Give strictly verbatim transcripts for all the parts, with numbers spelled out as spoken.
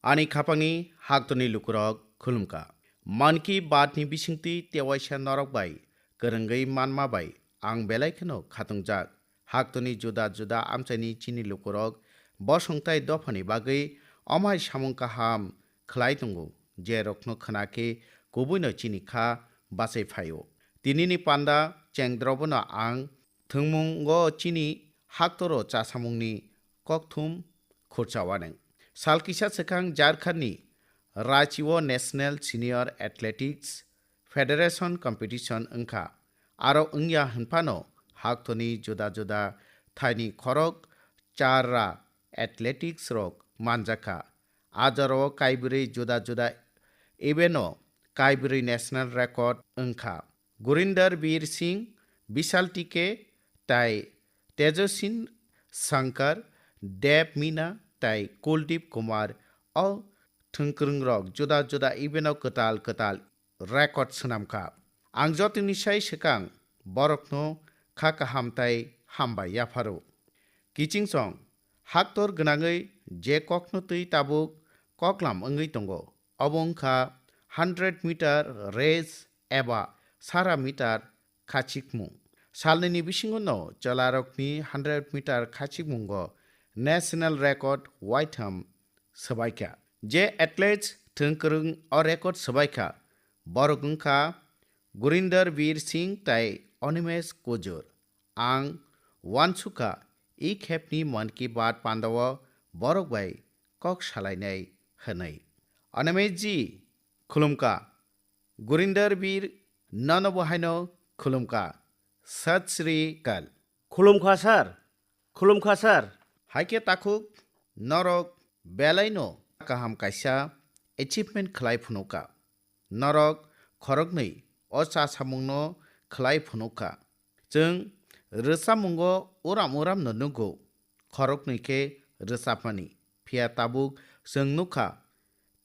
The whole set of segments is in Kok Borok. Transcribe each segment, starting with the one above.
Ani khapangni haktorni lukurok khulumkha. Mann Ki Baat ni bisingtwi tewaisa norok bai kwrwngwi manma bai ang belai kheno khatungjak. Haktorni juda juda amchaini chini lukurok bosong tai dophani bagwi omai samung kaham khlai tongo, je rokno khna khe kubuino chini kha bachai phaio. Tinini panda chengdrobono ang thwngmungo chini haktoro chasamungni kokthum khurcha waneng. Sal kisa swkang Jharkhandni Ranchi-o National Senior Athletics Federation Competition wngkha. Aro wngya hwnphano haktorni juda juda thaini khorok char ra athletics rok manjakha. A jorao kaibrwi juda juda event-o kaibrwi national record wngkha. Gurinder Bir Singh, Bishal T K, tai Tejosin Shankar, Dev Meena tai Kuldeep Kumar o thwngkwrwngrok juda juda event-o kwtal kwtal record swnamkha. Ang jotoni sai swkang borokno kha kaham tai hambai yapharo. Kiching song, haktor gwnangwi je kokno twi tabuk koklam wngwi tongo, obo wngkha hundred meter race eba sara meter khachikmung. Salnini bisingo no chwlarokni hundred meter khachikmungo national record waitham swbaikha. Je athletes thwngkwrwng o record swbaikha, borok wngkha Gurinder Bir Singh tai Animesh Kujur. Ang uansukha, i khepni Mann Ki Baat pandao borok bai kok salainai hwnwi. Animesh ji, khulumkha. Gurinder Bir, nono bo haino khulumkha. Sat Sri Akal. Khulumkha sir. Khulumkha sir. Haikhe takhuk norok belaino kaham kaisa achievement khlai phunukha. Norok khoroknwi o chasamungno khlai phunukha. Chwng rwchapmungo uram uramno nugo, khoroknwi khe rwchapmani. Phiya tabuk chwng nukha,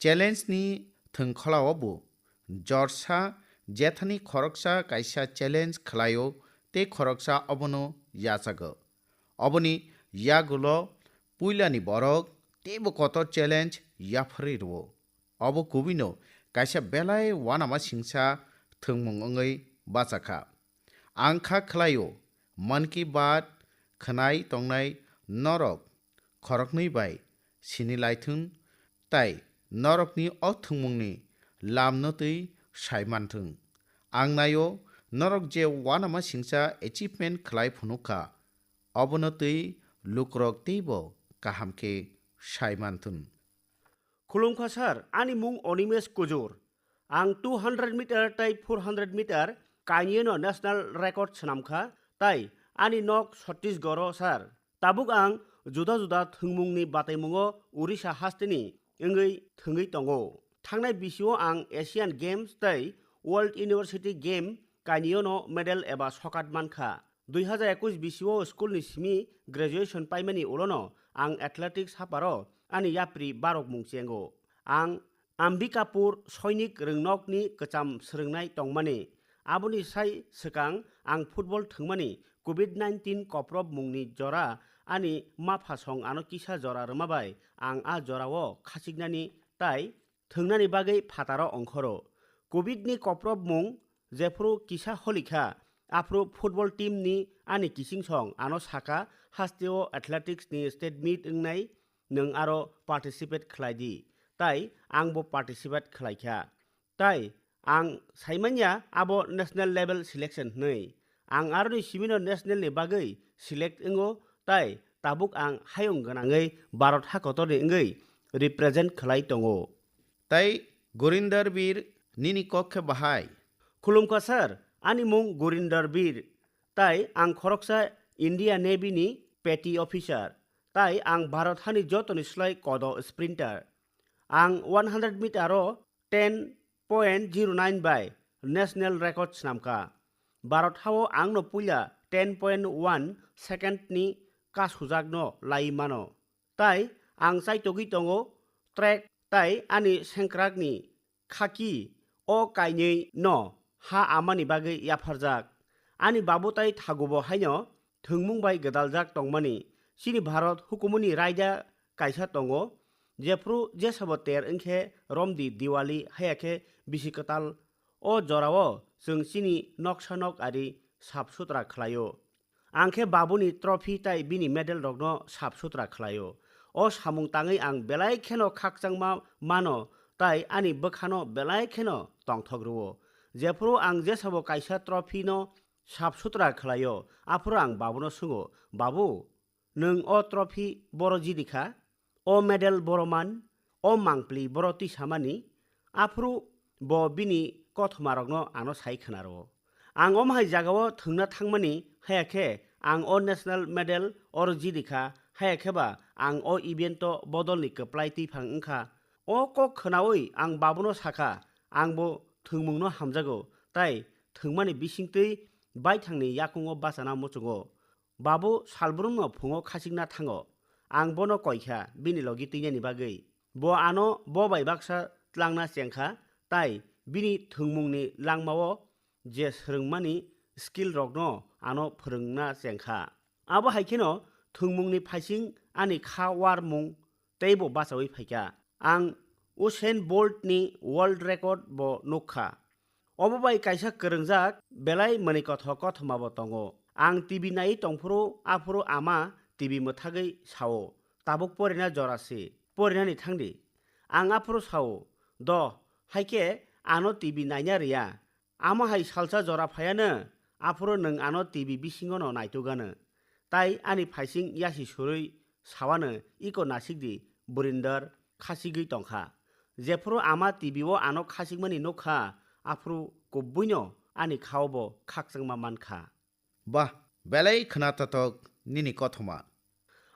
challenge ni thwngkholao bo jorsa jethani khoroksa kaisa challenge khlaio tei khoroksa obono yachago. Oboni yagulo puilani borok teibo kotor challenge yapharwi rwo. Obo kubuino kaisa belai uanama singsa thwngmung wngwi bachakha. Ang kha khlaio, Mann Ki Baat khwnai tongnai norok khoroknwi bai sini laithwng tai norokni o thwngmungni lamno twi sai manthwng. Ang naio norok je uanama singsa achievement khlai phunukha, obono twi lukurok teibo kaham khe sai manthwng. Khulumkha sir, ani mung Animesh Kujur. Ang two hundred meter tai four hundred meter kainwino national record swnamkha, tai ani nok Chhattisgarh-o sir. Tabuk ang juda juda thwngmungni bataimungo Orissa hasteni wngwi thwngwi tongo. Thangnai bisio ang Asian Games tai World University Game kainwino medal eba sokat mankha. Dui hazar ekush bisio school ni simi graduation paimani ulono ang athletics haparo ani yapri barok mung chengo. Ang Ambikapur Soinik Rwngnokni kwcham swrwngnai tongmani. Aboni sai swkang ang football thwngmani covid nineteen koprob mungni jora ani maphasong ano kisa jora rwma bai ang a jorao khachiknani tai thwngnani bagwi phataro ongkhoro. Covid ni koprob mung jephru kisa holikha, aphru football team ni ani kichingsong ano sakha, hasteo athletics ni state meet wngnai, nwng aro participate khlai di, tai ang bo participate khlai kha. Tai ang saimanya abo national level selection hwnwi. Ang aroni simino national ni bagwi select wngo, tai tabuk ang hayung gwnangwi Bharat hakotorni wngwi represent khlai tongo. Tai Gurinder Bir, nini kok khe bahai? Khulumkha sir, ani mung Gurinder Bir. Tai ang khoroksa India Navy ni petty officer. Tai ang Bharat hani jotoni slai kodo sprinter. Ang one hundred meter o ten point zero nine bai national record swnamkha. Bharat hao angno puila ten point one second ni kasujakno lai mano. Tai ang chaitogwi tongo track tai ani sengkrakni khaki o kainwi no ha amani bagwi yapharjak. Ani babu tai thagubo haino thwngmung bai gwdaljak tongmani. Chini Bharat hukumuni raida kaisa tongo, Jephru jesabo ter wngkhe romdi Diwali, haya khe bisi kwtal. O jorao chwng chini noksa nok ari sap sutra khlaio. Ang khe babuni trophy tai bini medal rokno sap sutra khlaio. O samung tangwi ang belai kheno khakchangma mano tai ani bwkhano belai kheno tongthok rwo. Jephru ang jesabo kaisa trophy no sap sutra khlaio, aphuru ang babuno swngo, "Babu, nwng o trophy boro jidi kha? O medal boro man? O mangpli boro twi samani?" Aphuru bo bini kothomarokno ano sai khwnaro. Ang omo hai jagao thwngna thangmani, haya khe ang o national medal oro jidi kha, haya khe ba ang o event o bodolni kwplai twiphang wngkha. O kok khwnaui ang babuno sakha, "Angbo thwngmungno hamjago, tai thwngmani bisingtwi baithangni yakungo bachana muchungo." Babu salbrumno phungo khachikna thango. Ang bono koikha bini logi twinani bagwi. Bo ano bo bai baksa tlangna chengkha, tai bini thwngmungni langmao je swrwngmani skill rokno ano phwrwngna chengkha. Abo hai kheno thwngmungni phaising ani kha warmung teibo bachaui phaikha. Ang Usain Bolt ni world record bo nukkha. Obo bai kaisa kwrwngjak belai mwnwi kothok kothoma bo tongo. Ang T V naiwi tongphuru aphuru ama T V mwthagwi sao, "Tabuk porina jora se, porinani thangdi." Ang aphuru sao, "Do, haikhe ano T V naina rwya. Amo hai salsa jora phaiano, aphuru nwng ano T V bisingono naitugano." Tai ani phaising yasi surui sawano, "Iko nasikdi, Burinder khasigwi tongkha." Jephuru ama T V o ano khasikmani nukkha, aphuru kubuino ani khao bo khakchangma mankha. Bah, belai khwnathothok nini kothoma.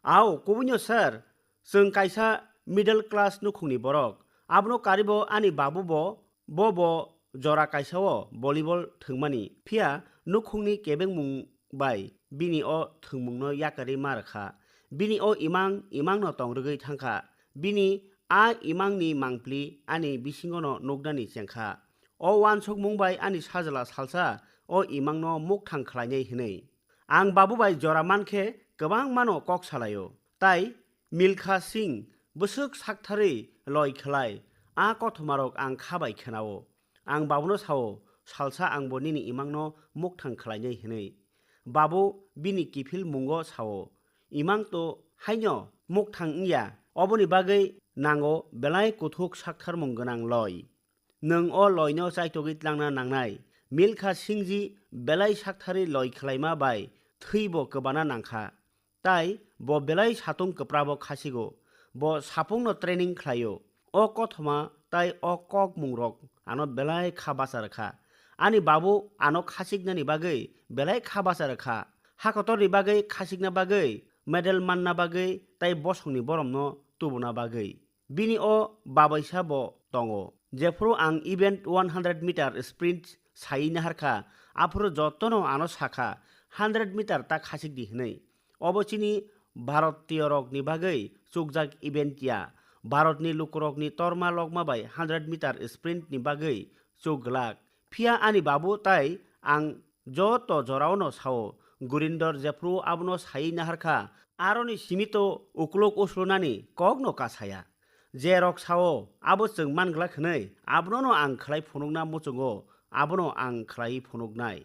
Ao, kubuino sir, chwng kaisa middle class nukhungni borok. Abono karibo ani babu bo, bo bo jora kaisao volleyball thwngmani. Phiya nukhungni kebengmung bai bini o thwngmungno yakarwi ma rwkha. Bini o imang imangno tong rwgwi thangkha. Bini a imangni mangpli ani bisingono nuknani chengkha. O uansukmung bai ani sajla salsa o imangno mukthang khlainai hwnwi. Ang babu bai jora mankhe kwbangmano kok salaio. Tai Milkha Singh bwswk saktharwi loi khlai, a kothomarok ang kha bai khnao. Ang babuno sao, "Salsa angbo nini imangno mukthang khlainai," hwnwi. Babu bini kiphilmungo sao, "Imang to haino mukthang wngya, oboni bagwi nango belai kuthuk saktharmung gwnang loi. Nwng o loino chaitogwi tlangna nangnai." Milkha Singh ji belai saktharwi loi khlaima bai thwibo kwbana nangkha. Tai bo belai satung kwprabo khasigo. Bo sapungno training khlaio. O kothoma tai o kokmungrok ano belai kha bacha rwkha. Ani babu ano khasiknani bagwi belai kha bacha rwkha. Hakotorni bagwi khasikna bagwi, medal manna bagwi tai bosongni boromno tubuna bagwi. Bini o babaisa bo tongo. Jephru ang event one hundred meter sprint saiwi naharkha, aphuru jotono ano sakha, "Hundred meter ta khasik di," hwnwi. Obo chini Bharatiyorokni bagwi chukjak event ya. Bharatni lukurokni torma lokma bai hundred meter sprint ni bagwi chuk glak. Phiya ani babu tai ang joto joraono sao, Gurinder jephru abono saiwi naharkha, aroni simi to uklok uslunani kokno kasaya. Jerok sao, abo chwng manglak hwnwi, abonono ang khlai phunukna muchungo, abono ang khlai phunuknai.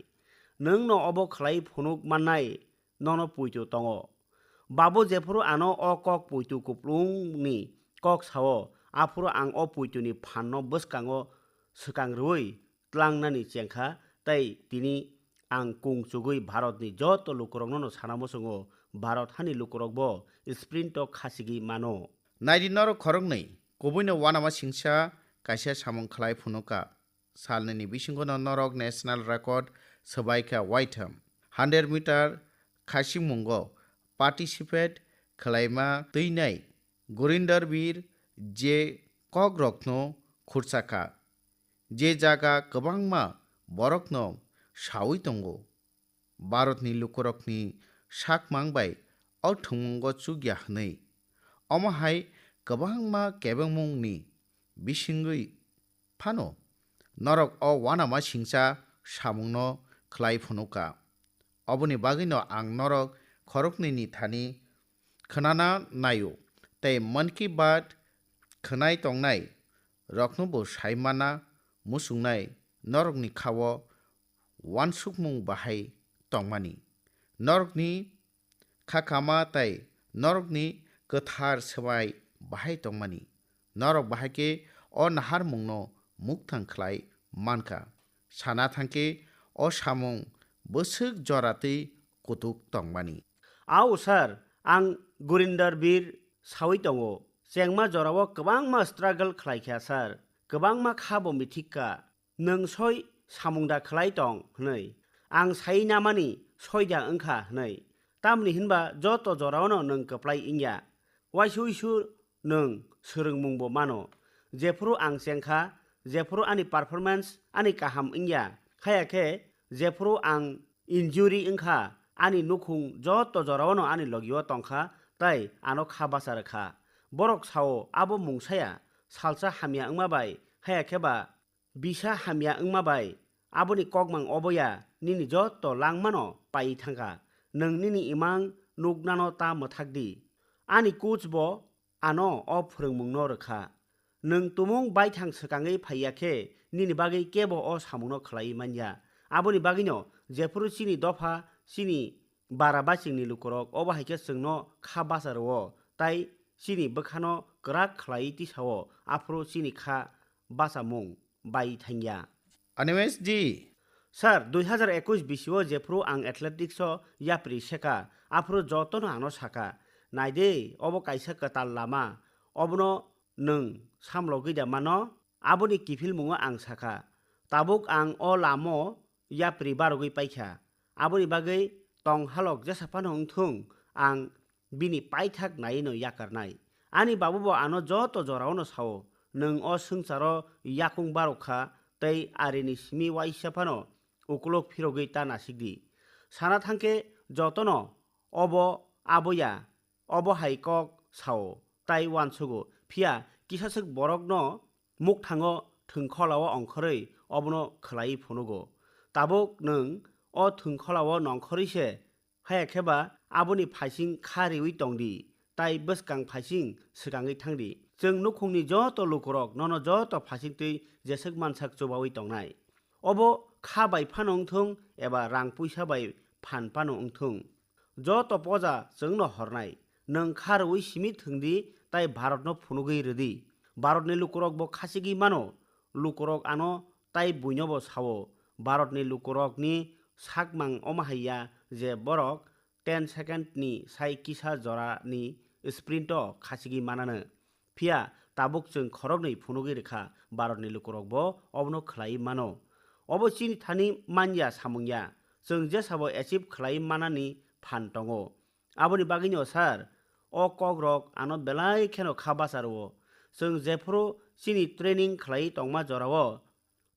Nwngno obo khlai phunuk mannai, nono puitu tongo. Babu jephru ano o kok puitu kuplungni kok sao, aphuru ang o puituni phanno bwskango swkang rwui tlangnani chengkha, tei tini ang kung chugui Bharatni joto lukuroknono sana muchungo, Bharat hani lukurokbo sprint o khasigwi mano. Naidi norok khoroknwi, kubuino uanama singsa kaisa samung khlai phunuka. Salnwini bisingono norok national record swbaikha waitham. Hundred meter khasingmungo participate khlaima twinai Gurinder Bir je kokrokno khursakha, je jaga kwbangma borokno saui tongo. Bharatni lukurokni sakmang bai o thwngmungo chukya hwnwi. Omo hai kwbangma kebengmungni bisingwi phano norok o uanama singcha samungno khlai phunuka. Oboni bagwino ang norok khoroknwini thani khwnana naio tei Mann Ki Baat khwnai tongnai roknobo sai mana muchungnai norokni khao uansukmung bahai tongmani. Norokni kha kama tai norokni kwthar swmai bahai tongmani. Norok bahai khe o naharmungno mukthang khlai mankha. Sana thangkhe o samung bwswk jora twi kutuk tongmani. Ao sir, ang Gurinder Bir sawi tongo. Chengma jorao kwbangma struggle khlaikha sir. Kwbangma kha bo mithikka. Nwng soi samung da khlai tong hwnwi. Ang sai namani soi da wngkha hwnwi. Tamni hinba joto joraono nwng kwplai wngya. Waisa uisu nwng swrwngmungbo mano. Jephuru ang chengkha, jephuru ani performance ani kaham wngya, haya khe jephuru ang injury wngkha, ani nukhung joto joraono ani logio tongkha, tai ano kha bacha rwkha. Borok sao, abo mungsaya, salsa hamya wngma bai, haya khe ba bisa hamya wngma bai, aboni kokmang oboya nini joto langmano paiwi thangkha. Nwng nini imang nuknano ta mwthak di. Ani coach bo ano o phwrwngmungno rwkha. Nwng tumung baithang swkangwi phaiya khe nini bagwi kebo o samungno khlaiwi manya. Aboni bagwino jephuru chini dopha, chini bara bachingni lukurok obo hai khe chwngno kha bacha rwo, tai chini bwkhano kwrak khlaiwi tisao, aphuru chini kha bachamung bai thangya. Animesh ji. Sir, dui hazar ekush bisio jephuru ang athletics o yapri seka, aphuru jotono ano saka, "Naide, obo kaisa kwtal lama, obono nwng samlogwi da mano?" Aboni kiphilmungo ang sakha, "Tabuk ang o lamo yapri barogwi paikha, aboni bagwi tong halok jesa phano wngthung, ang bini paithak naiwi no yakarnai. Ani babu bo ano joto jorao no sao, 'Nwng o swngcharo yakung barok kha tei arini simi waisa phano ukulok phirogwi ta nasik di.' Sana thangkhe jotono obo aboya obo hai kok sao tai uansugo, phiya kisaswk borokno mukthango thwngkholao ongkhorwi obono khwlaiwi phunugo. Tabuk nwng o thwngkholao nongkhorwi se, haya khe ba aboni phaising kha riwi tong di, tai bwskang phaising swkangwi thang di. Chwng nukhungni joto lukurok nono joto phaising twi jeswk mansak chubawi tongnai. Obo kha bai phano wngthung eba rang puisa bai phan phano wngthung, joto poja chwngno hornai. Nwng kha rwui simi thwng di tai Bharatno phunugwi rw di. Bharatni lukurok bo khachigwi mano, lukurok ano tai buino bo sao. Bharatni lukurokni sakmang omo hai ya je borok ten second ni sai kisa jora ni sprint o khachigwi manano. Phiya tabuk chwng khoroknwi phunugwi rwkha, Bharatni lukurok bo obono khwlaiwi mano. Obo chini thani manya samung ya, chwng jesabo achieve khwlaiwi manani phan tongo. Aboni bagwino sir, o kokrok ano belai kheno kha bacha rwo. Chwng jephuru chini training khwlaiwi tongma jorao,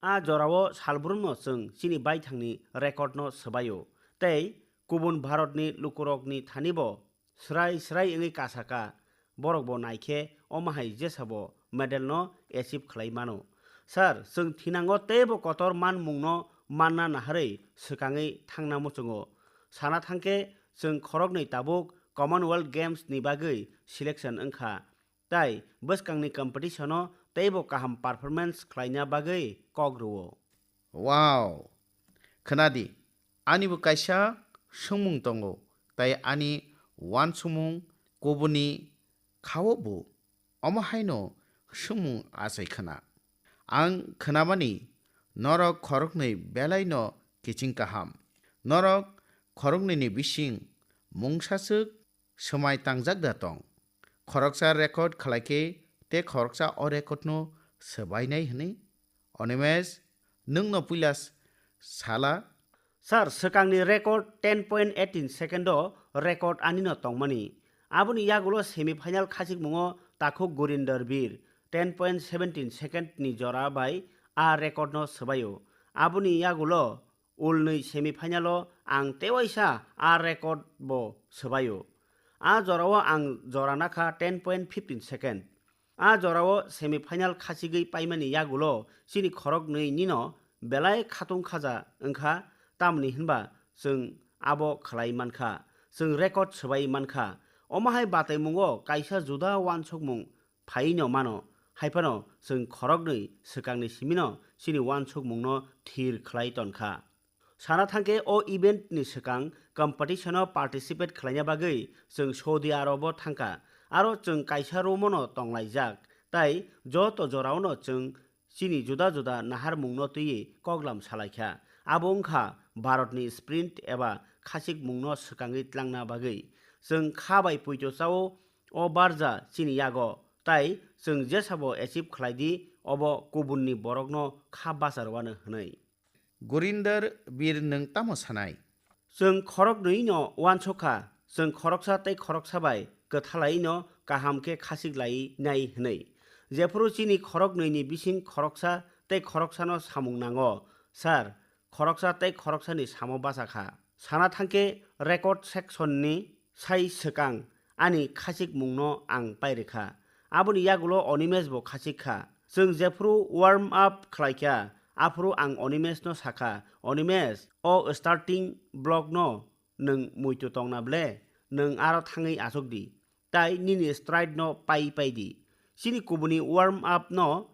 a jorao salbrumno chwng chini baithangni record no swbaio. Tei kubun Bharatni lukurokni thani bo srai srai wngwi kasaka, borok bo naikhe omo hai jesabo medal no achieve khlai mano. Sir, chwng thinango teibo kotor manmungno manna naharwi swkangwi thangna muchungo. Sana thangkhe chwng khoroknwi tabuk Commonwealth Games ni bagwi selection wngkha. Tai bwskangni competition-o teibo kaham performance khlaina bagwi kok rwo. Wow! Khwnadi, anibo kaisa swngmung tongo, tai ani uansukmung kubuni khao bo omo haino swngmung achai khna. Ang khnamani norok khoroknwi belaino kiching kaham. Norok khoroknwini bising mungsaswk swmai tangjak da tong. Khoroksa record khlai khe tei khoroksa o record no swbainai hwnwi. Onimesh, nwng no puila s-, sala? Sir, swkangni record ten point eighteen second o record ani no tongmani. Aboni yagulo semi final khachikmungo takhuk Gurinder Bir ten point seventeen second ni jora bai a record no swbaio. Aboni yagulo ulnwi semi final o ang tewaisa a record bo swbaio. A jorao ang jora nakha ten point fifteen second. A jorao semi final khachigwi paimani yagulo chini khoroknwi nino belai khatung khaja wngkha, tamni hinba chwng abo khlai mankha, chwng record swbai mankha. Omo hai bataimungo kaisa juda uansukmung phaino mano. Hai phano chwng khoroknwi swkangni simino chini uansukmungno thir khlai ton kha. Sana thangkhe o event ni swkang competition o participate khlaina bagwi chwng Saudi Arab o thangkha, aro chwng kaisa room o no tonglaijak, tai joto jorao no chwng chini juda juda naharmung no twiwi koklam salaikha. Abo wngkha Bharat ni sprint eba khachikmung no swkangwi tlangna bagwi. Chwng kha bai poito chao o barja chini yago, tai chwng jesabo achieve khlai di, obo kubun ni borok no kha bacha rwano hwnwi. Gurinder Bir, nwng tamo sanai? Chwng khoroknwi no uansuk kha, chwng khoroksa tei khoroksa bai kwthalai no kaham khe khachik lai nai hwnwi. Jephuru chini khoroknwi ni bising khoroksa tei khoroksa no samung nango, sir, khoroksa tei khoroksa ni samo bacha kha. Sana thangkhe record section ni sai swkang ani khachikmung no ang pai rwkha. Aboni yagulo Onimesh bo khachik kha. Chwng jephuru warm up khlai kha, aphuru ang Onimesh no sakha, "Onimesh, o starting block no nwng muitu tongna ble? Nwng aro thangwi achuk di, tai nini stride no pai pai di. Chini kubuni warm up no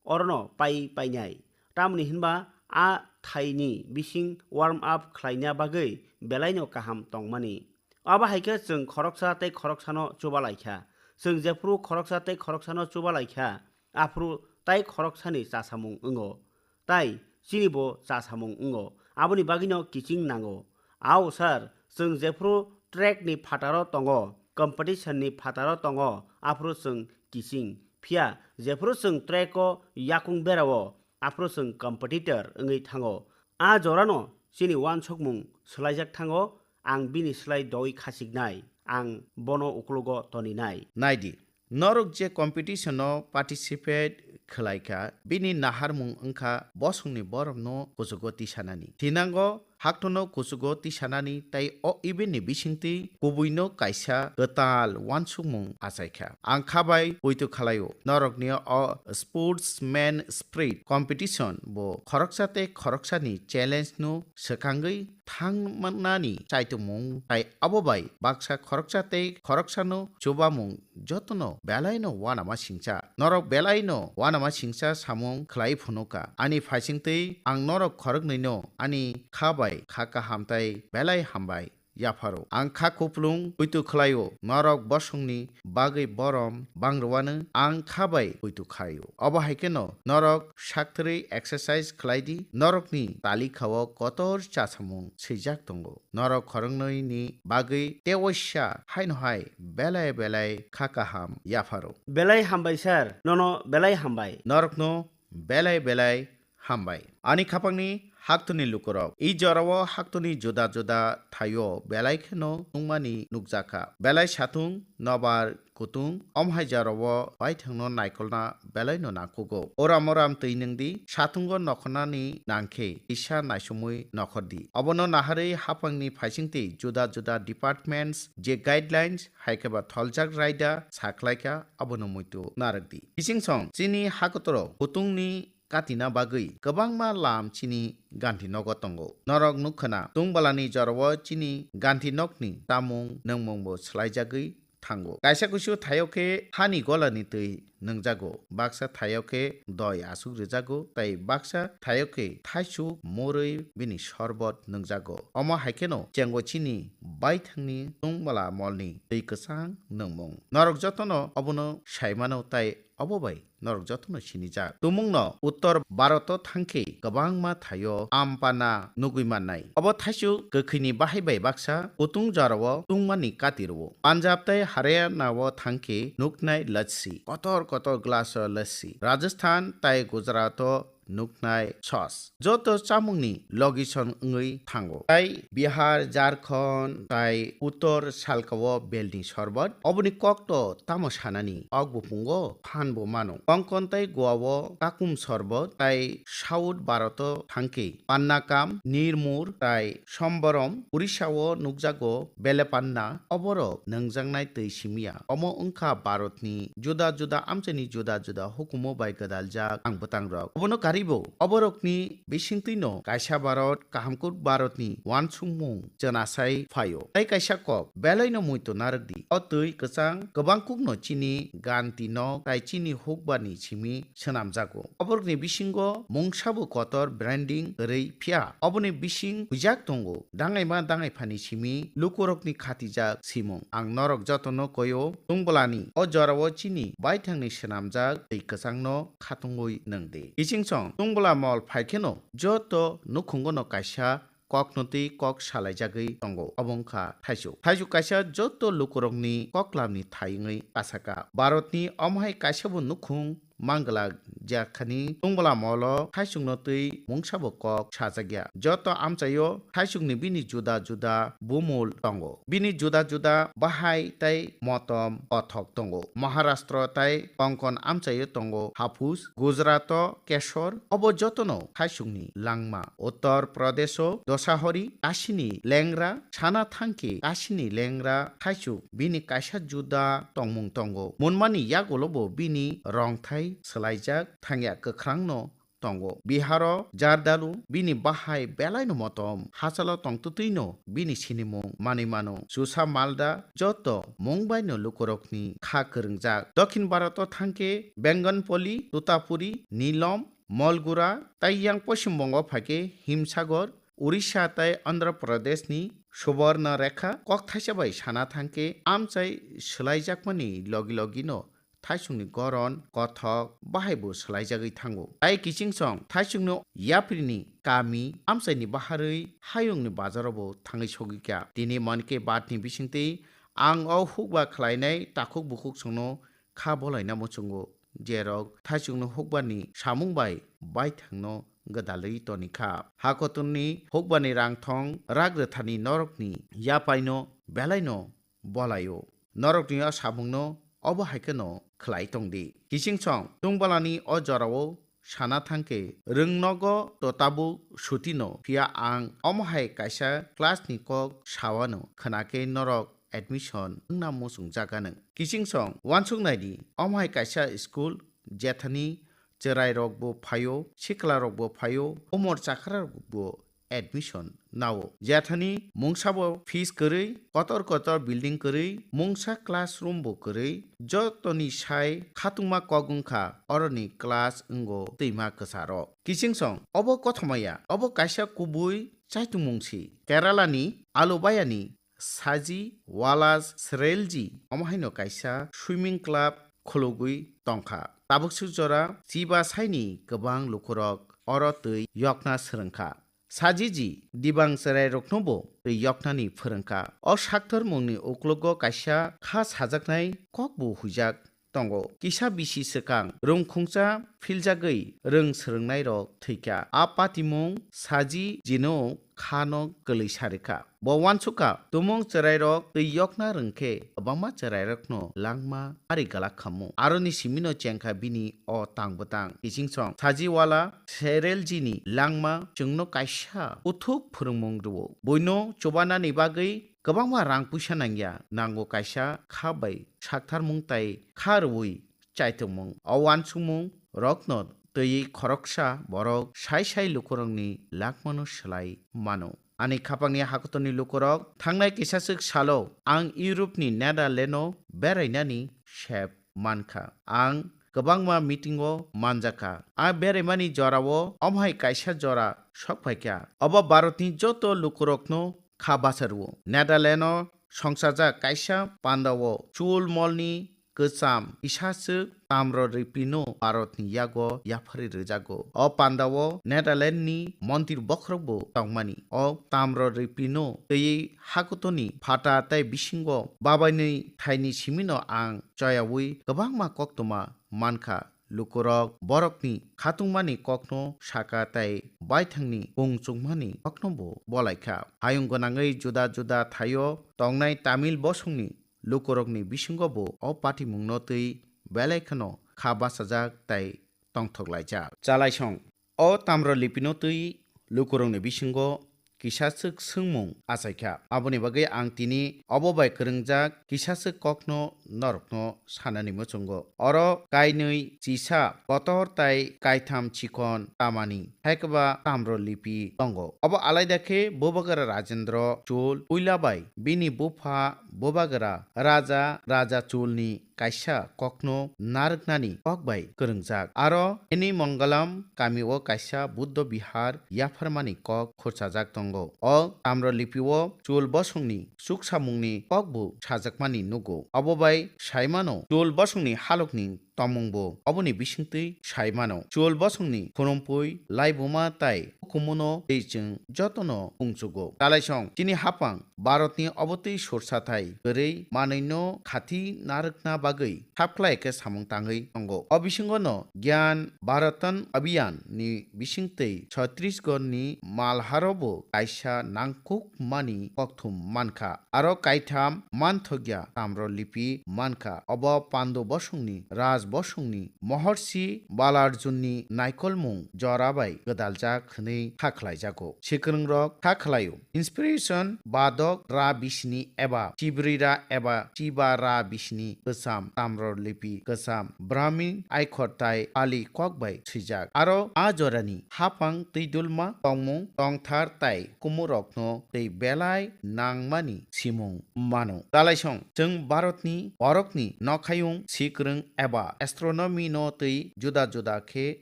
orono pai painai. Tamoni hinba a thaini bising warm up khlaina bagwi belaino kaham tongmani." Abo hai khe chwng khoroksa tei khoroksano chuba lai kha. Chwng jephuru khoroksa tei khoroksano chuba lai kha, aphuru tai khoroksani chasamung wngo, tai chini bo chasamung wngo. Aboni bagwino kiching nango. Ao sir, chwng jephuru track ni phataro tongo, competition ni phataro tongo, aphuru chwng kiching. Phiya jephuru chwng track o yakung berao, aphuru chwng competitor wngwi thango. A jorano chini uansukmung swlaijak thango, ang bini slai doi khasiknai, ang bono uklogo toninai. Naidi, norok je competition o participate khlai kha, bini naharmung wngkha bosongni borokno kuchugo tisanani. Thinango haktono kuchugo tisanani tei o event ni bisingtwi kubuino kaisa kwtal uansukmung achai kha. Ang kha bai poito khlaio, norokni o sportsman spirit competition bo khoroksa tei khoroksani challenge no swkangwi thangmani chaitumung, tai abo bai baksa khoroksa tei khoroksano chubamung jotono belaino uanama singcha. Norok belaino uanama singcha samung khlai phunukha. Ani phaisingtwi ang norok khoroknwino ani kha bai kha kaham tai belai hambai yapharo. Ang kha kuplung poito khlaio, norok bosongni bagwi borom bangrwano ang kha bai poito khaio. Obo hai kheno norok sakthwrwi exercise khlai di, norokni talikha o kotor chasamung swijak tongo. Norok khoroknwi ni bagwi tewaisa haino hai belai belai kha kaham yapharo. Belai hambai sir, nono belai hambai. Norokno belai belai hambai. Ani khapangni haktoni lukurok, i jorao haktoni juda juda thaio belai kheno wngmani nukjakha. Belai satung, nobar, kutung, omo hai jorao baithangno naikolna belaino nangkugo. Oram oram twi nwngdi, satungo nokhornani nangkhe kisa naisomwi nokhordi. Obono naharwi haphangni phaisingtwi juda juda departments je guidelines hai khe ba tholjak raida sakhlaikha, abono muitu narwkdi. Kichingsong chini hakotoro kutungni katina bagwi kwbangma lam chini Gandhi nogo tongo. Norok nukkhwna, tungbalani jorao chini Gandhi nokni chamung nwngmungbo swlaijagwi thango. Kaisa kusu thaio khe hani golani twi nwngjago, baksa thaio khe doi asuk rwjago, tei baksa thaio khe thaichuk morwi bini sorbot nwngjago. Omo hai kheno chengo chini baithangni tungmala molni twi kwchang nwngmung. Norok jotono obono saimano, tai obo bai norok jotono sinijak. Tumungno Uttor Bharoto thangkhe kwbangma thaio ampana nugwi mannai. Obo thaichuk kwkhwini bahai bai baksa kutung jorao tungmani kati rwo. Punjab tei Haryanao thangkhe nuknai lassi, kotor kotor glass o lassi. Rajasthan tai Gujarato nuknai sauce. Joto chamungni location wngwi thango. Tai Bihar, Jharkhand, tai Uttor salkao belni sorbot. Oboni kokto tamo sanani, ok buphungo phan bo mano. Konkon tai Goa o kakum sorbot, tai South Bharoto thangkhe pannakam, nirmur, tai somborom. Orissa o nukjago belepanna. Oborok nwngjaknai twi simiya. Omo wngkha Bharatni juda juda amchaini juda juda hukumu bai gwdaljak ang bwtangrok. Obono Teibo oborokni bisingtwino kaisa Bharat, kahamkuk Bharatni uansukmung chwnasai phaio. Tai kaisa kok, belaino muitu narwkdi. O twi kwchang kwbangkukno chini ganti nok tai chini hukbani simi swnamjago. Oborokni bisingo mungsabo kotor branding kwrwi, phiya oboni bising huijak tongo. Dangaima dangaiphani simi lukurokni khatijak simung. Ang norok jotono koio, tungbolani o jorao chini baithangni swnamjak twi kwchangno khatungwi nwngdi. Kiching song tungbola mol phaikheno joto nukhungono kaisa kokno twi kok salaijagwi tongo, obo wngkha thaisuk. Thaisuk kaisa joto lukurokni koklamni thai wngwi kasaka. Bharatni omo hai kaisabo nukhung manglak, jekhani tungbola molo thaisukno twi mungsabo kok sajakya. Joto amchaio thaisukni bini juda juda bumul tongo. Bini juda juda bahai tei motom kothok tongo. Maharashtra tei Konkon amchaio tongo haphus, Gujarato kesor, obo jotono thaisukni langma. Uttar Pradesho dosahori kasini lengra, sana thangkhe kasini lengra thaisuk bini kaisa juda tongmung tongo. Munmani yagulobo bini rongthai swlaijak thangya kwkhrangno tongo. Biharo jardalu bini bahai belaino motom, hachalo tongtwtwino bini sinimung manwi mano. Chusa malda joto mung baino lukurokni kha kwrwngjak. Dokhin Bharoto thangkhe Benganpoli, Tutapuri, Nilom, Molgura, tai yang Poshim Bongo phaikhe Himsagor, Orissa tai Andhra Pradeshni Subarna Rekha kokthaisa bai sana thangkhe amchai swlaijakmani logi logino thaisukni goron, kothok, bahaibo swlaijagwi thango. Tai kiching song thaisukni yaprini kami amchaini baharwi hayungni bajarobo thangwi sogwikha. Tini Mann Ki Baatni bisingtwi ang o hukba khlainai takhuk bukhuk songno kha bolaina muchungo, jerok thaisukni hukbani samung bai baithangno gwdalwi tonikha. Hakotorni hukbani rangthong rak rwthani norokni yapaino belaino bolaio. Norokni o samungno obo hai kheno khlai tongdi. Kiching song tungbalani o jorao sana thangkhe rwngnogo to tabuk sutino, phiya ang omo hai kaisa class ni kok sawano, khwnakhe norok admission wngna muchungjaganw. Kiching song uansuk naidi, omo hai kaisa school jethani chwrairokbo phaio, siklarokbo phaio, umor chakrarokbo admission nao. Jethani mungsabo fees kwrwi, kotor kotor building kwrwi, mungsa classroom bo kwrwi, jotoni sai khatungma kok wngkha oroni class wngo twima kwcharo. Kiching song, obo kothomaya, obo kaisa kubui chaitungmung si. Kerala ni Alubayani Saji Walas Srelji omo haino kaisa swimming club khulugwi tongkha. Tabuk suk jora chiba saini kwbang lukurok oro twi yokna swrwngkha. Sajiji dibang chwrairoknobo twi yoknani phwrwngkha. O sakthormungni uklogo kaisa kha sajaknai kokbo huijak tongo. Kisa bisi swkang rwngkhungcha philjagwi rwng swrwngnairok thwikha. A patimung Saji jino khano kwlwi sarikha. Bo uansukha, tumung chwrairok twi yokna rwngkhe kwbangma chwrairokno langma ari gwlak khamu. Aroni simino chengkha bini o tang bwtang. Kiching song Sajiwala Sereljini langma chwngno kaisa uthuk phwrwngmung rwo. Buino chubanani bagwi kwbangma rang puisa nangya, nango kaisa kha bai saktharmung tai kha rwui chaitongmung. O uansukmung rokno twiwi khoroksa borok sai sai lukurokni langmano swlai mano. Ani khapangni hakotorni lukurok, thangnai kisaswk salo ang Europe ni Netherlands o berainani sep mankha. Ang kwbangma meeting o manjakha. A beraimani jorao omo hai kaisa jora sokphaikha. Obo Bharatni joto lukurokno kha basa rwo. Netherlands o songchajak kaisa pandao chul molni kwcham kisaswk tamro rwipino Bharatni yago yapharwi rwjago. O pandao Netherlands ni mondir bokhorokbo tongmani. O tamro rwipino twiwi hakutoni phata tei bisingo babainwi thaini simino ang choyaui kwbangma koktwma mankha. Lukurok borokni khatungmani kokno saka tei baithangni kung chukmani koknobo bolaikha. Hayung gwnangwi juda juda thaio tongnai Tamil bosongni lukurokni bisingobo o patimungno twi belai kheno kha bachajak tei tongthok laijak. Chalaisong. O tamro lipino twi lukurokni bisingo kisaswk swngmung achaikha. Aboni bagwi ang tini obo bai kwrwngjak kisaswk kokno norokno sanani muchungo. Oro kainwi chisa kotor tai kaitham chikon tamani, haikhe ba tamro lipi tongo. Obo alaida khe Bubagra Rajendra Chol puila bai bini bupha Bubagra Raja Raja Cholni kaisa kokno narwknani kok bai kwrwngjak. Aro Eni Mongolam kamio kaisa Buddha Bihar yapharmani kok khurchajak tongo. O tamro lipio Chol bosongni chuksamungni kokbo sajakmani nugo. Obo bai saimano Chol bosongni halokni tongmungbo oboni bisingtwi saimano. Chol bosongni phunumpui, laibuma tai hukumuno tei chwng jotono pungchugo. Talaisong chini hapang Bharatni obotwi sursathai kwrwi manwino khati narwkna bagwi thapkhlai khe samung tangwi tongo. O bisingono Gyan Bharatan Abhiyan ni bisingtwi Chhattisgarh ni Malharobo kaisa nangkukmani kokthum mankha. Aro kaitham manthokya tamro lipi mankha. Obo Pandu bosongni, Raj bosongni, Mahorshi Balarjunni naikolmung jora bai gwdaljak hwnwi kha khlaijago. Swkrongrok kha khlaio. Inspiration badok ra bisini eba chibrira eba chiba ra bisini kwcham tamro lipi kwcham Brahmin aikhor tai ali kok bai swijak. Aro a jorani hapang twidulma tongmung tongthar tai kumurokno tei belai nangmani simung mano. Talaisong chwng Bharatni borokni nokhayung sikrwng eba astronomy no twi juda juda khe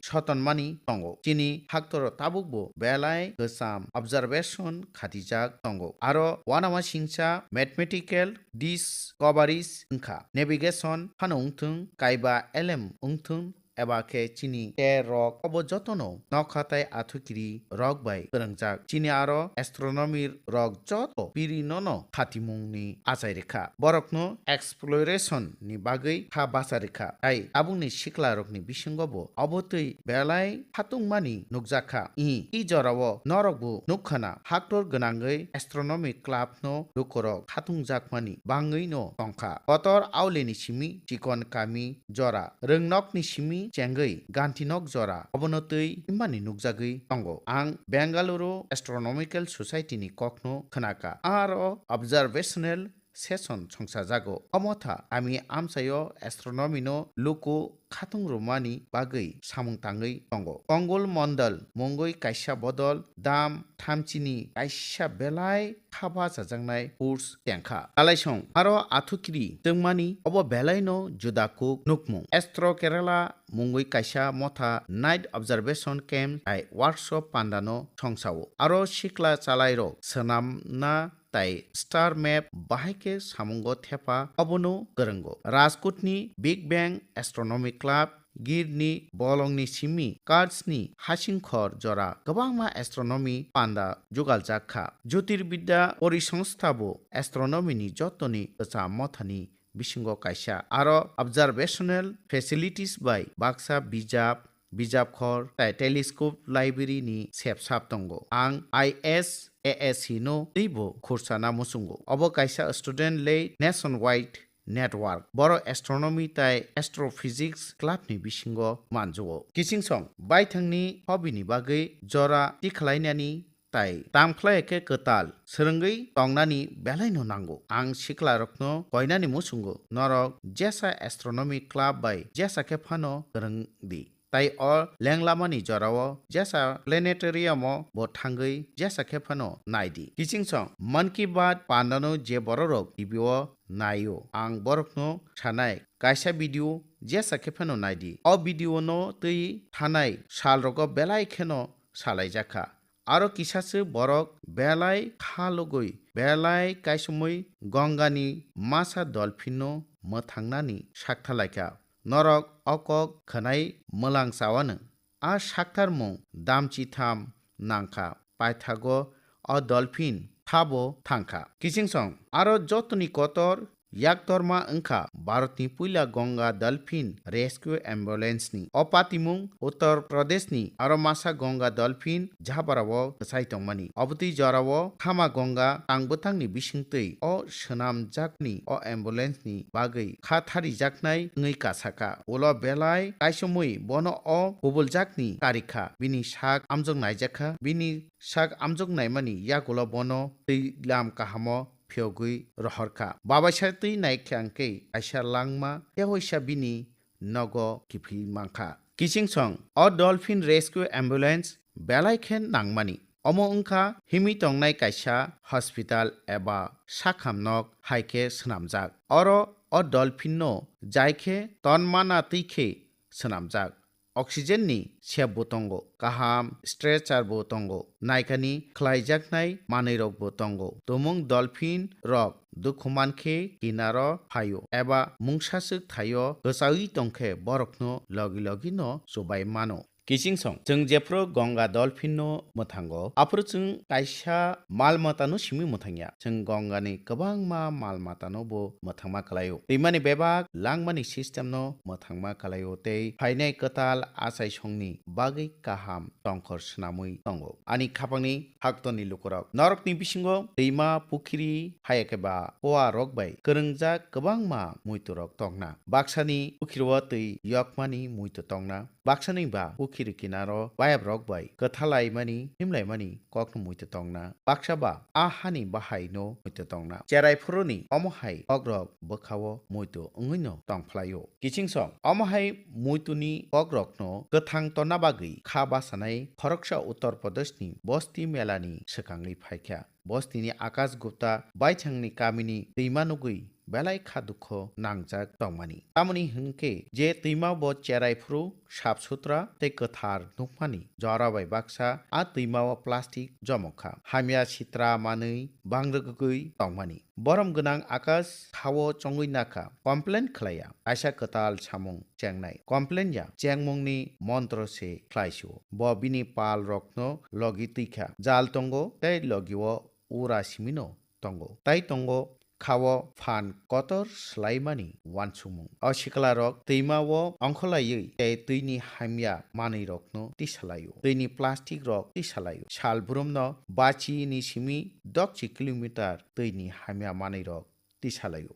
sotonmani tongo. Chini haktoro tabukbo belai kwcham observation khatijak tongo. Aro uanamasingcha mathematical discoveries wngkha. Navigation phano wngthung, kaiba elem wngthung, eba khe chini te rok obo jotono nokha tai athukiri rok bai kwrwngjak. Chini aro astronomy rok joto piri nono khatimungni achai rwkha. Borokno exploration ni bagwi kha bacha rwkha. Tai tabukni sikla rokni bisingo bo obotwi belai khatungmani nukjakha. I, i jorao norokbo nukkhana haktor gwnangwi astronomy club no lukurok khatungjakmani bangwi no tongkha. Kotor aulini simi chikon kami jora, rwngnokni simi chengwi gantinok jora obono twi himmani nukjagwi tongo. Ang Bengaluru Astronomical Society ni kokno khnaka, aro observational session songchajago. Omo tha, ami amchaio astronomy no luku khatung rwmani bagwi samung tangwi tongo. Kongul Mondal mungwi kaisa bodol dam thamchini kaisa belai kha bachajaknai course tengkha. Talaisong aro athukiri tongmani obo belaino juda kuk nukmung. Astro Kerala mungwi kaisa motha night observation camp hai workshop pandano songsao. Aro sikla chalairok swnamna tai star map bahai khe samungo thepa obono kwrwngo. Rajkotni Big Bang Astronomy Club, Girni bolongni simi Kurdsni hasingkhor jora kwbangma astronomy panda jugaljak kha. Jyotirbidya Porisongstha bo astronomy ni jotoni kwcham mothani bisingo kaisa. Aro observational facilities bai baksa bijap, bijapkhor tai telescope library ni sepsap tongo. Ang I S A S C no teibo khursana muchungo. Obo kaisa student led nationwide network. Boro astronomy tai astrophysics club ni bisingo manjuo. Kichingsong baithangni hobby ni bagwi jora tikhlainani tai tamkhlai khe kwtal swrwngwi tongnani belaino nango. Ang siklarokno koinani muchungo norok jesa astronomy club bai jesa khe phano kwrwng di. Tai o lenglamani jorao jesa planetarium o bo thangwi jesa khe phano nai di. Kichingsong Mann Ki Baat pandano je bororok T V o naio, ang borokno sanai kaisa video jesa khe phano nai di. O video no twi thanai salrogo belai kheno salaijakha. Aro kisaswk borok belai kha logwi, belai kaisomwi Gongani masa dolphinno mwthangnani sakthalaikha. Norok o kok khwnai mwlang chawano. A saktarmung damchitham nangkha, paithago o dolphin thabo thangkha. Kichingsong aro jotoni kotor yaktorma wngkha Bharatni puila Ganga Dolphin Rescue Ambulance ni. O patimung Uttar Pradesh ni aro masa Ganga Dolphin jhabara o kwchai tongmani. Obotwi jora o Khama Ganga tang bwtang ni bisingtwi o swnamjakni o ambulance ni bagwi kha tharijaknai wngwi kasakha. Ulo belai kaisomwi bono o kubuljakni karikha. Bini sak amjok naijakha. Bini sak amjok naimani yagulo bono twi lam kahamo phiyogwi rohorkha. Babaisa twi naikha hwnkhe kaisa langma tehoisa bini nogo kiphil mankha. Kiching song, o Dolphin Rescue Ambulance belai khe nangmani. Omo wngkha himwi tongnai kaisa hospital eba sakhamnok hai khe swnamjak. Oro o dolphin no jai khe tonmana twi khe swnamjak. Oxygen ni sep bo tongo, kaham stretcher bo tongo, naikani khlaijaknai manwi rok bo tongo. Tumung dolphin rok dukhu mankhe kinaro phaio eba mungsaswk thaio, kwchawi tongkhe borokno logi logi no chubai mano. Kiching song, chwng jephru Ganga dolphin no mwthango, aphuru chwng kaisa mal matano simi mwthangya. Chwng Ganga ni kwbangma mal matano bo mwthangma kwlaio. Twimani bebak langmani system no mwthangma kwlaio tei phainai kwtal achaisongni bagwi kaham tongkhor swnamwi tongo. Ani khapangni haktorni lukurok. Norokni bisingo twima, pukhiri, hayakhe ba kua rok bai kwrwngjak kwbangma muitu rok tongna. Baksani pukhiro twi yokmani muitu tongna. Baksani ba pukhiri kinaro bayap rok bai kwthalaimani, himlaimani kokno muitu tongna. Baksa ba a hani bahai no muitu tongna. Cherai phuruni omo hai kok rok bwkhao muitu wngwi no tongphlaio. Kiching song, omo hai muituni kokrokno kwthang tonna bagwi kha basanai khoroksa Uttar Pradeshni Bosti Melani swkangwi phaikha. Bostini Akash Gupta baithangni kamini twima nugwi belai kha dukho nangjak tongmani. Tamoni hwnkhe je twima bo cherai phuru sap sutra tei kwthar nukmani jora bai baksa a twima o plastic jomok kha. Hamya sitra manwi bangrwgwi tongmani. Borom gwnang Akash khao chongwi nakha, complain khlaiya. Kaisa kwtal samung chengnai. Complain ya chengmungni montro se khlaisio. Bo bini pal rokno logi twikha. Jal tongo tei logio ura simino tongo. Tai tongo khao phan kotor swlaimani uansukmung. O sikla rok twima o ongkholaiwi tei twini hamya manwi rokno tisalaio. Twini plastic rok tisalaio. Sal brumno bachi ni simi dokchi kilometer twini hamya manwi rok tisalaio.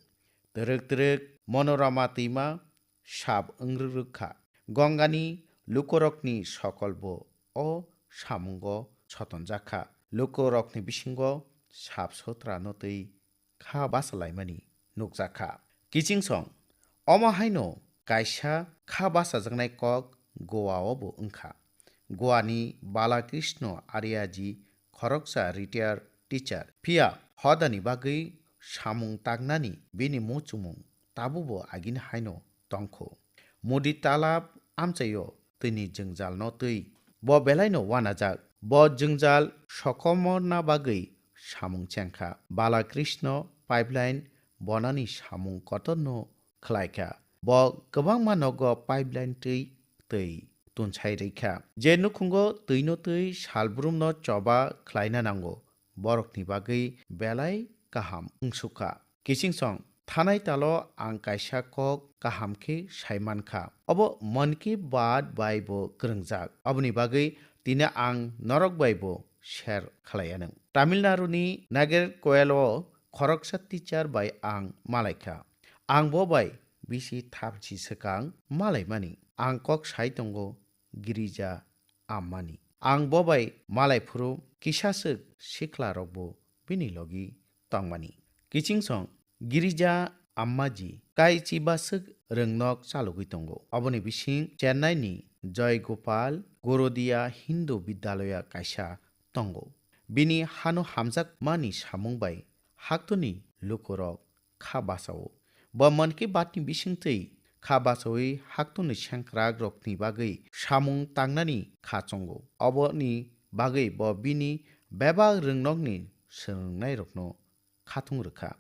Twrwk twrwk Monorama twima sap wngrwk rwk kha. Gongani lukurokni sokolbo o samungo sotonjak kha. Lukurokni bisingo sap sotrano twi kha bachalaimani nukjak kha. Kiching song, omo haino kaisa kha bachajaknai kok Goa o bo wngkha. Goa ni Balakrishna Aryaji khoroksa retired teacher. Phiya hodani bagwi samung tangnani bini muchungmung tabukbo agini haino tongkho. Mudi talab amchaio twini jwngjalno twi. Bo belaino uanajak. Bo jwngjal sokomorna bagwi samung chengkha. Balakrishna pipeline bonani samung kotorno khlaikha. Bo kwbangma nogo pipeline twi twi tunsai rwkha. Je nukhungo twino twi salbrumno choba khlaina nango, borokni bagwi belai kaham wngsukha. Kiching song, thanai talo ang kaisa kok kaham khe sai mankha. Obo Mann Ki Baat bai bo kwrwngjak. Oboni bagwi tini ang norok bai bo share khlai anw. Tamil Nadu ni Nagercoil o khoroksa teacher bai ang malaikha. Ang bo bai bisi thamchi swkang malaimani. Ang kok sai tongo Girija Ammani. Ang bo bai malai phuru kisaswk sikla rokbo bini logi tongmani. Kiching song Girija Ammaji kai chibaswk rwngnok chalogwi tongo. Oboni bising Chennai ni Joy Gopal Gorodia Hindu Vidyalaya kaisa tongo. Bini hano hamjakmani samung bai haktoni lukurok kha bachao. Bo Mann Ki Baat ni bisingtwi kha bachawi haktoni sengkrakrokni bagwi samung tangnani kha chongo. Oboni bagwi bo bini bebak rwngnokni swrwngnairokno khatung rwkha.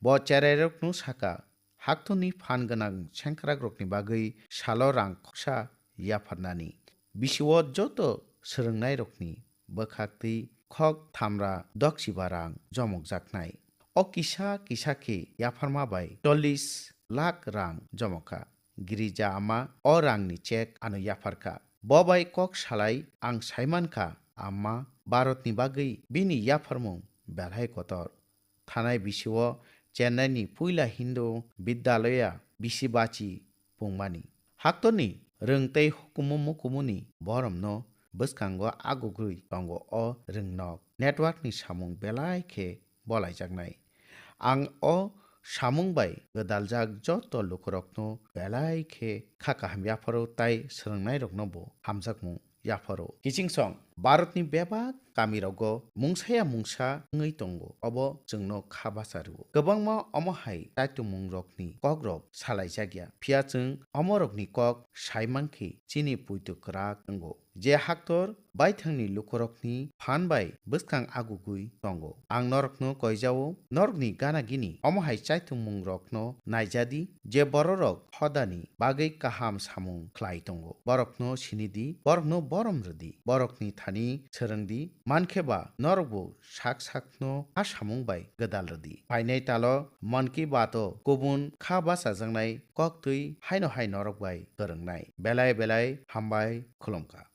Bo cherairokno saka, haktoni phan gwnang sengkrakrokni bagwi salo rang khoroksa yapharnani. Bisio joto swrwngnairokni bwkhaktwi khok thamra dokchiba rang jomokjaknai. O kisa kisa khe yapharma bai chollish lakh rang jomokha. Girija ama o rangni chek ano yapharkha. Bo bai kok salai ang saimankha, ama Bharatni bagwi bini yapharmung belai kotor. Thanai bisio Chennai ni puila Hindu Vidyalaya bisi bachi pungmani. Haktorni rwng tei hukumu mukumuni boromno bwskango agugwi tongo o rwngnok. Network ni samung belai khe bolaijaknai. Ang o samung bai gwdaljak joto lukurokno belai khe kha kaham yapharo tai swrwngnairokno bo hamjakmung yapharo. Kiching song, Bharatni bebak kamirogo mungsaya mungsa wngwi tongo, obo chwngno kha bacha rwo. Kwbangma omo hai chaitummungrokni kokrok salaijakya, phiya chwng omorokni kok sai mankhe chini poito kwrak wngo. Je haktor baithangni lukurokni phan bai bwskang agugwi tongo. Ang norokno koijao, norokni gana gini omo hai chaitummungrokno naijadi, je bororok hodani bagwi kaham samung khlai tongo. Borokno sinidi, borokno borom rwdi, borokni thani swrwngdi, mankhe ba norokbo sak sakno a samung bai gwdal rwdi. Phainai talo Mann Ki Baat o kubun kha bachajaknai koktwi haino hai norok bai kwrwngnai. Belai belai hambai, khulumkha.